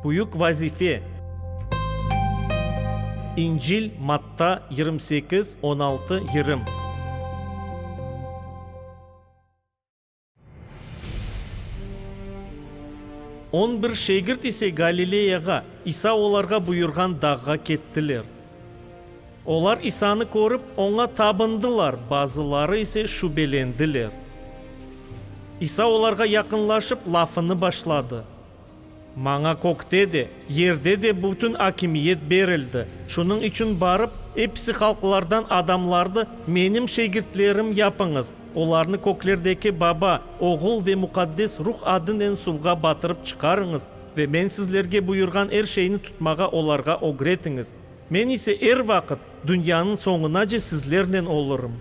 Büyük vazife. İncil, Matta, 28, 16, 20. On bir şegirt ise Galileyağa, İsa olarğa buyurğan dağğa kettiler. Olar İsanı körip, Oña tabındılar, bazıları ise şübelendiler. İsa olarğa yaqınlaşıp, lafını başladı. Maña kökte de, yerde de bütün akimiyet berildi. Şunıñ içün barıp, episi halqlardan adamlarnı Menim şegirtlerim yapıñız, olarnı köklerdeki Baba, Oğul ve Muqaddes Ruh adınen suvğa batırıp çıqarıñız ve Men sizlerge buyurğan er şeyni tutmağa olarğa ögretiñiz. Men ise er vaqıt, dünyanıñ soñunace sizlernen olurım.